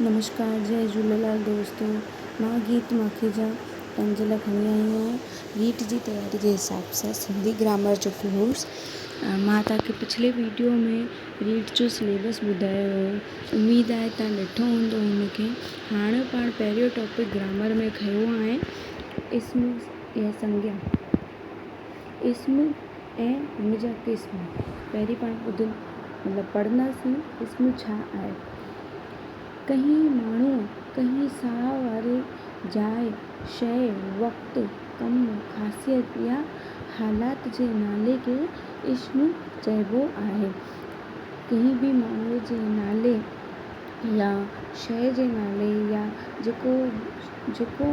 نمشڪار جئي جهوليلال دوستو مان گيت ماکيجا توهان جي لاءِ کڻي آئي آهيان نيٽ جي تياري جي حساب سان سنڌي گرامر جو ڪورس مان توهان کي پڇلي وڊيو ۾ ريٽ جو سليبس ٻڌايو هو اميد آهي توهان ڏٺو هوندو هن کي هاڻي پاڻ پهريون ٽاپڪ گرامر ۾ کنيو آهي اسم يا سنگيا اسم ۽ هن جا قسم پهرين پاڻ ٻڌ مطلب پڙهنداسين اسم ڇا آهي ڪنهن ماڻهوءَ ڪنهن ساهه واري جاءِ، شيءِ، وقت، ڪم، خاصيت يا حالات جي نالي کي اسم چئبو آهي. ڪنهن به ماڻهوءَ جي نالي يا شيءِ جي نالي يا جيڪو جيڪو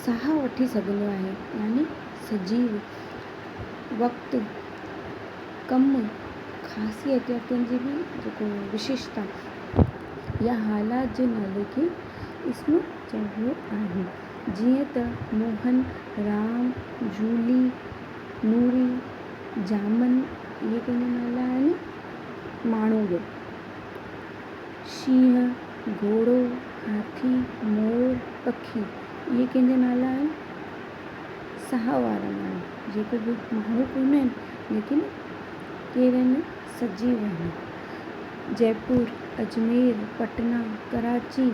ساهه وٺي سگهندو آهي يعني سجيو، وقت، ڪم، خاصيت يا ڪنهن جي به جيڪو وشيشتا يا حالات جي نالي کي اسم چئبو آهي. جيئن ته موهن، رام، جهولي، نوري، جامن اهي ڪنهن جا نالا آهن؟ ماڻهو جو. شينهن، گهوڙو، هاٿي، مور، پکي اهي ڪنهن جا نالا آهن؟ ساهه وارا ماڻهو جيڪو به ماڻهو ڪونه آهن ليڪن ڪير آهن؟ سجيو آهن. جئپور، اجمير، پٽنا، ڪراچي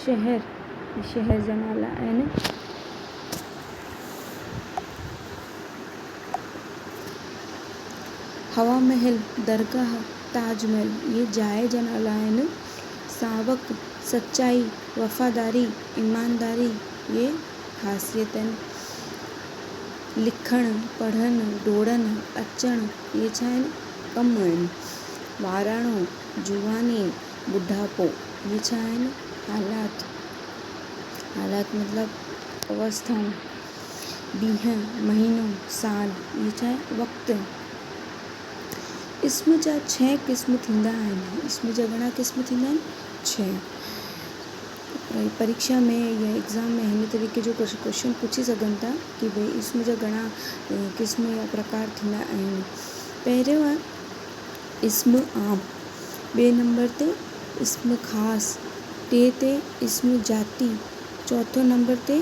شهر شهر جا نالا آهن. هوا محل، درگاهه، تاج محل اهي جاءِ جا نالا آهن. ساوڪ، سچائي، وفاداري، ايمانداري اهي خاصيت آهن. لکڻ، پڙهڻ، ڊوڙڻ، اچڻ اهي ڇا آهن؟ ڪم آهن. ٻاراڻو، جواني، ٻڍاپو اهي ڇا آهن؟ حالات، حالات مطلب اوسٿائون، ڏينهن، مهينو، سال اهي ڇا آهي؟ وقت. اسم جا ڇهه قسم ٿيندا آهن. اسم جا گهڻا قسم ٿيندا آهن؟ ڇهه. پريڪشا ۾ يا ايگزام ۾ هن طريقي جو ڪجهه ڪوئسچن پڇي سگهن ٿا ڪي ڀئي اسم جا گهڻا قسم يا پرڪار ٿيندا آهن. پهريون آهي اسم عام، ٻئي نمبر تي اسم خاص، ٽئين تي اسم ذاتي، چوٿون نمبر تي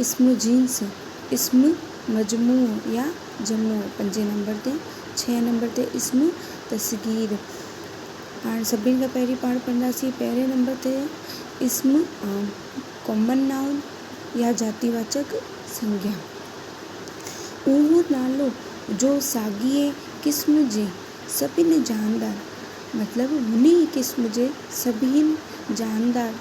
اسم جنس، اسم مجموعو يا جمعو پنجين نمبر تي، ڇهين نمبر تي اسم تصغير. هاڻي سڀني کان پهرين پاڻ پڙهنداسين پهرين نمبر تي اسم عام، ڪامن نائون يا ذاتي واچڪ سنگيا. اهو نالو جو ساڳئي قسم جي سڀني جاندار مطلب هن ئي قسم جي سڀني جاندار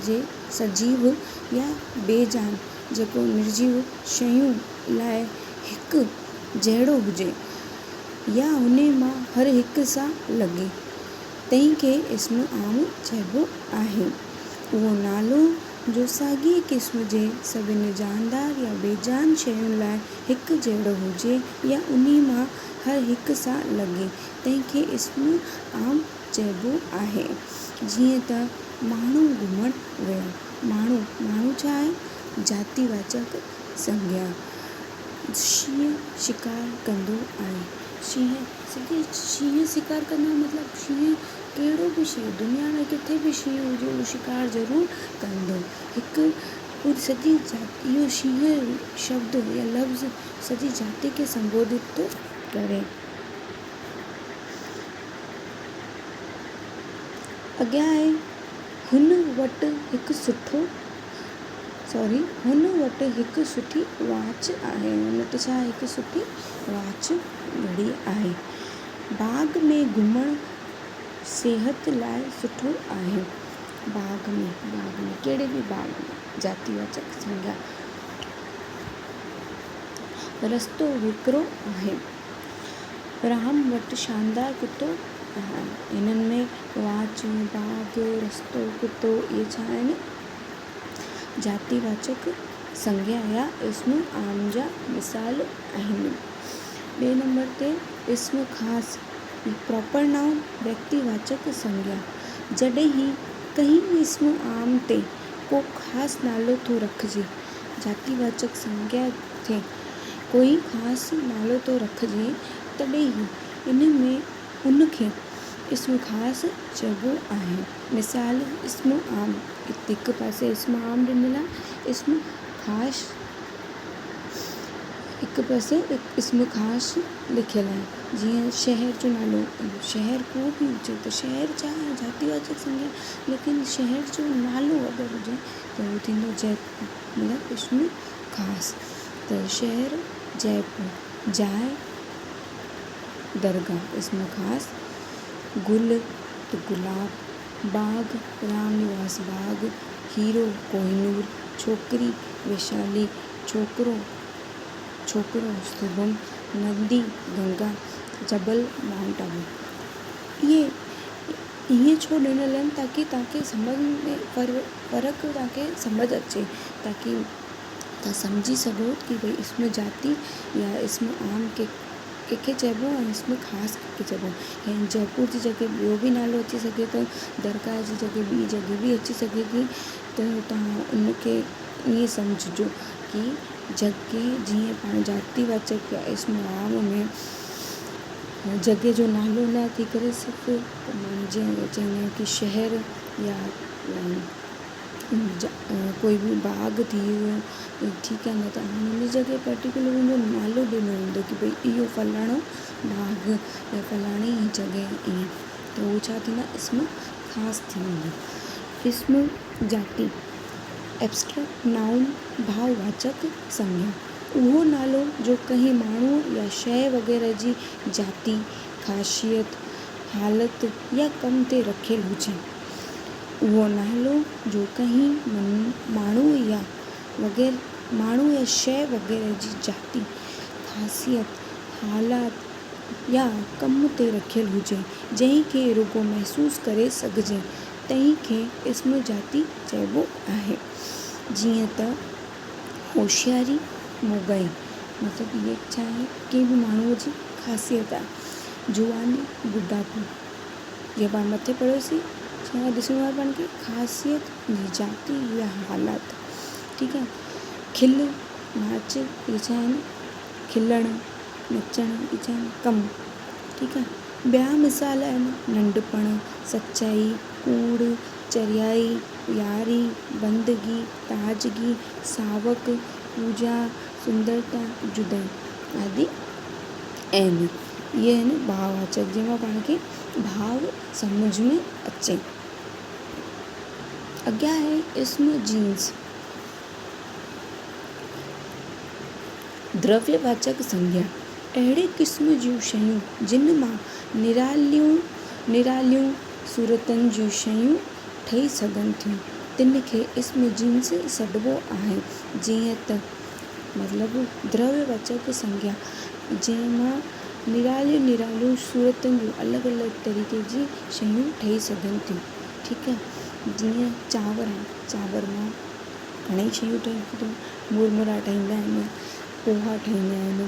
جي سجيو يا بي جان جيڪو نرجيو شيون لاء هڪ جهڙو هجي يا انهي مان هر هڪ سان لڳي، تنهن کي اسم عام چئبو آهي. اهو نالو جو ساڳئي قسم جي سڀني جاندار يا بي جان شين لاء هڪ جهڙو هجي يا انهي مان هر هڪ سان لڳي، تنهن کي اسم عام چئبو آهي. جيئن ته ماڻهو گهمڻ ويا. ماڻهو، ماڻهو ڇا آهي؟ جاتي واچڪ سنگيا. شينهن شڪار ڪندو آهي. شينهن سڄي شينهن شڪار ڪندو آهي مطلب شينهن ڪهڙو به شينهن دنيا ۾ ڪٿي به شينهن هجي اهو شڪار ضرور ڪندو. هڪ پوري سڄي جاتي اهو شينهن شبد يا لفظ سڄي جاتي کي سنبوڌت ٿو ڪري. اڳيان آهي هن وٽ هڪ سٺو سوري هن وٽ هڪ سٺي واچ آهي. هن وٽ ڇا آهي؟ هڪ سٺي واچ گهڙي آهي. باغ ۾ گهمڻ صحت لاءِ سٺو آهي. باغ ۾ باغ ۾ ڪهڙي به باغ ۾ جاتي واچڪ سنگيا. رستو ويڪرو آهي. رام وٽ شاندار ڪتو آهي. هنن ۾ واچ، باغ، رستو، ڪتو اهي ڇا آهن؟ جاتي واچڪ سنگيا يا اسم عام جا مثال آهن. ٻئي نمبر تي اسم خاص، پراپر نائون، ويڪتي واچڪ سنگيا. جڏهن ڪنهن اسم عام تي ڪو خاص نالو ٿو رکجي، جاتي واچڪ سنگيا ٿئي ڪوئي خاص نالو ٿو رکجي، تڏهن ان ۾ ان کي اسم خاص چئبو آهي. مثال، اسم عام، هڪ پاسي اسم عام ڏنل آهي، اسم خاص هڪ پاسي اسم خاص لکيل آهي. جيئن شهر جو نالو، شهر ڪو به هجي ته شهر ڇا آهي جاتي واچڪ سنگيا ليڪن شهر جو نالو اگر هجي ته اهو ٿيندو جئپور مطلب اسم خاص ته شهر جئپور، جاء درگاهه اسم خاص، گل ته گلاب، باغ رام نواس باغ، هيرو ڪوهنور، ڇوڪري ويشالي، ڇوڪرو ڇوڪرو شڀم، ندي گنگا، جبل مائونٽ آبو. اهي ائين ڇو ڏنل آهن تاڪي توهان کي سمجهه ۾ فرق توهان کي سمجهه اچي تاڪي توهان سمجهي سگهو ڪي ڀئي اسم ذاتي يا اسم عام ڪنهن کي چئبو ۽ اسم خاص ڪنهن کي چئبو ۽ جئپور جي جڳهه ٻيو به نالو اچي سگهي ٿو درگاهه جي جڳهه ٻي جڳهه به اچي سگهي ٿي ته توهان ان کي ائين سمجهجو ڪي جڳهه جيئن پاڻ ذاتي واچڪ يا اسم عام ۾ جڳهه جو نالو نه ٿي ڪري صرف جيئن چوندا آهيون ڪي شهر يا ڪوئي به باغ ٿي ويو ٺيڪ آهي نه ته هاڻي ان جڳهه پرٽيڪيولر ان جو نالو ڏنو ويندو ڪي ڀئي اهو فلاڻو باغ يا فلاڻي جڳهه ائين ته اهو ڇا ٿيندو آهي اسم خاص ٿي ويندو اسم ذاتي Abstract Noun ڀاوواچڪ سنگيا، اهو نالو جو ڪنهن ماڻهوء يا شيء وغيره جي ذاتي خاصيت، حالت يا ڪم تي رکيل هجي. اهو نالو جو ڪنهن ماڻهوء يا ماڻهو يا شيء وغيره جي ذاتي خاصيت، حالت يا ڪم تي رکيل هجي، جنهن کي رڳو محسوس ڪري سگهجي، تنهن کي اسم ذاتي چئبو آهي. جيئن ته هوشياري، موڳائي مطلب اهي ڇا آهي ڪنهن به ماڻهوء جي خاصيت آهي. جواني، ٻڍاپو جيئن پاڻ مٿي پڙهيوسين ڇا ڏسڻو آهي پاڻ کي خاصيت جي ذاتي يا حالات ٺيڪ آهي. کل، ناچ اهي ڇا آهن کلڻ، نچڻ اهي ڇا آهن ڪم ٺيڪ آهي. ٻيا مثال آهن ننڍپڻ، سچائي، ڪوڙ، چريائي، ياري، بندگي، تازگي، ساوڪ، پوڄا، سندرتا، جدائي آدي آهن. اهي آهن ڀاوواچڪ جنهن مان پاڻ کي ڀاو سمجهه ۾ اچي. اڳيان آهي اسم جنس. درويه واچڪ سنگيا، اهڙي قسم جون شيون جن مان نراليون نراليون صورتن جون شيون ٺهي سگهن ٿيون، تن کي اسم جنس سڏبو آهي. جيئن ته مطلب درويه واچڪ سنگيا، جنهن مان نراليون نراليون صورتن جون الڳ الڳ طريقي جي شيون ٺهي سگهن ٿيون. ٺيڪ آهي، جيئن چانور آهن، چانور مان گهڻيئي شيون ٺهن ٿيون، مرمرا ٺهيندا آهن، پوها ٺهيندا آهن،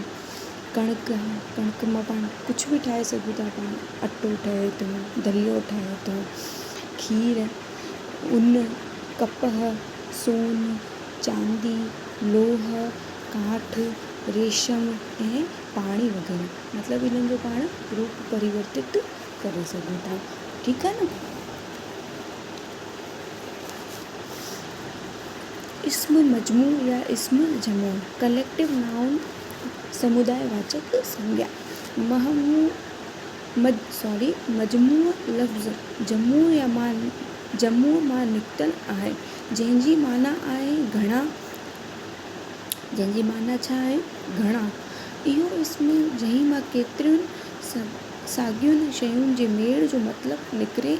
ڪڻڪ آهي، ڪڻڪ مان پاڻ ڪجهه به ٺاهي سگهون ٿا پاڻ اٽو ٺهي ٿو، دليو ٺهي ٿو، کير، ان، ڪپهه، سون، چاندي، لوهه، ڪاٺ، ريشم ۽ پاڻي وغيره مطلب انهن جو پاڻ روپ پريورتت ڪري سگهون ٿا ٺيڪ آهي نه. اسم مجموع يا اسم جمع، Collective Noun، سمداء واچڪ سنگيا، سوري مجموع لفظ جموع يا مان جموع مان نڪتل آهي، جنهن جي معنيٰ آهي گهڻا، جنهن جي معنيٰ ڇا آهي؟ گهڻا. اهو اسم جنهن مان ڪيترين ساڳين شين جي ميڙ جو مطلب نڪري،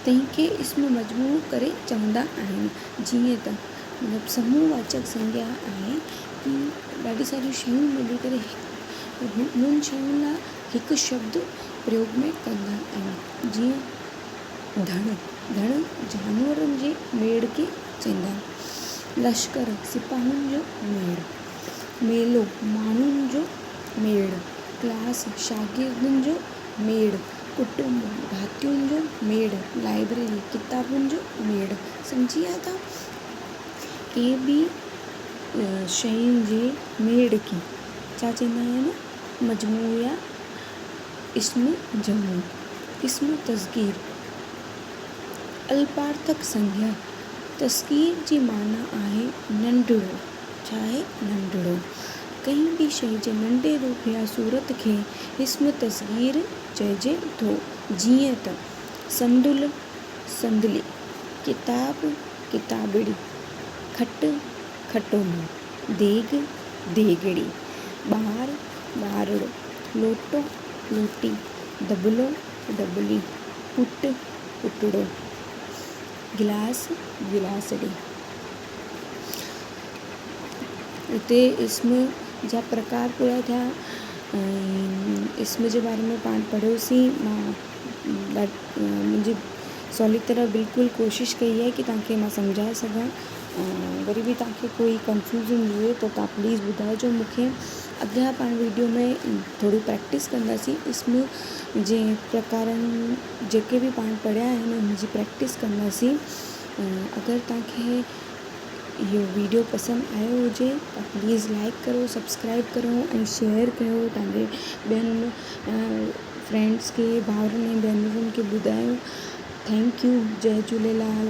تنهن کي اسم مجموع ڪري چوندا آهن. جيئن ته مطلب سموهه واچڪ سنگيا آهي ڪي ڏاڍي ساريون شيون ملي ڪري انهن شين لاء هڪ شبد پريوگ ۾ ڪندا آهن. جيئن ڌڻ، ڌڻ جانورن جي ميڙ کي چوندا آهن. لشڪر، سپاهين جو ميڙ. ميلو، ماڻهن جو ميڙ. ڪلاس، شاگردن جو ميڙ. ڪٽنب، ڀاتين جو ميڙ. لائبريري، ڪتابن جو ميڙ. سمجهي ويا توهان؟ ڪنهن به شين جي ميڙ کي ڇا چوندا آهن؟ مجموعو يا اسم جمع. اسم تصغير، الپارٿڪ سنگيا، تصغير جي معنيٰ آهي ننڍڙو. ڇا آهي؟ ننڍڙو. ڪنهن به شيء جي ننڍي روپ يا صورت کي اسم تصغير چئجي ٿو. جيئن ته، صندل، صندلي، ڪتاب، ڪتابڙي، کٽ، کٽولو، ديڳ، ديڳڙي، ٻار، ٻارڙو، لوٽو، لوٽي، دٻلو، دٻلي، پٽ، پٽڙو، گلاس، گلاسڙي. هتي اسم جا پرڪار پورا ٿيا ۽ اسم جي باري ۾ پاڻ پڙهيوسين. مان منهنجي سولي طرح بلڪل ڪوشش ڪئي آهي ڪه توهان کي مان سمجهائي سگهان. وري به توهان کي ڪوئي ڪنفيوزن هجي ته توهان پليز ٻڌائجو مون کي. اڳيان پاڻ ويڊيو ۾ ٿوري پريڪٽس ڪنداسين اسم جي پرڪارن جيڪي به پاڻ پڙهيا آهن ان جي پريڪٽس ڪنداسين. اگر توهان کي اهو ويڊيو پسند آيو هجي ته پليز لائڪ ڪرو سبسڪرائب ڪرو ۽ شيئر ڪيو توهان جي ٻين فرينڊس کي ڀائرن ۽ ڀينرن کي ٻڌايو thank you Jai Jhulelal.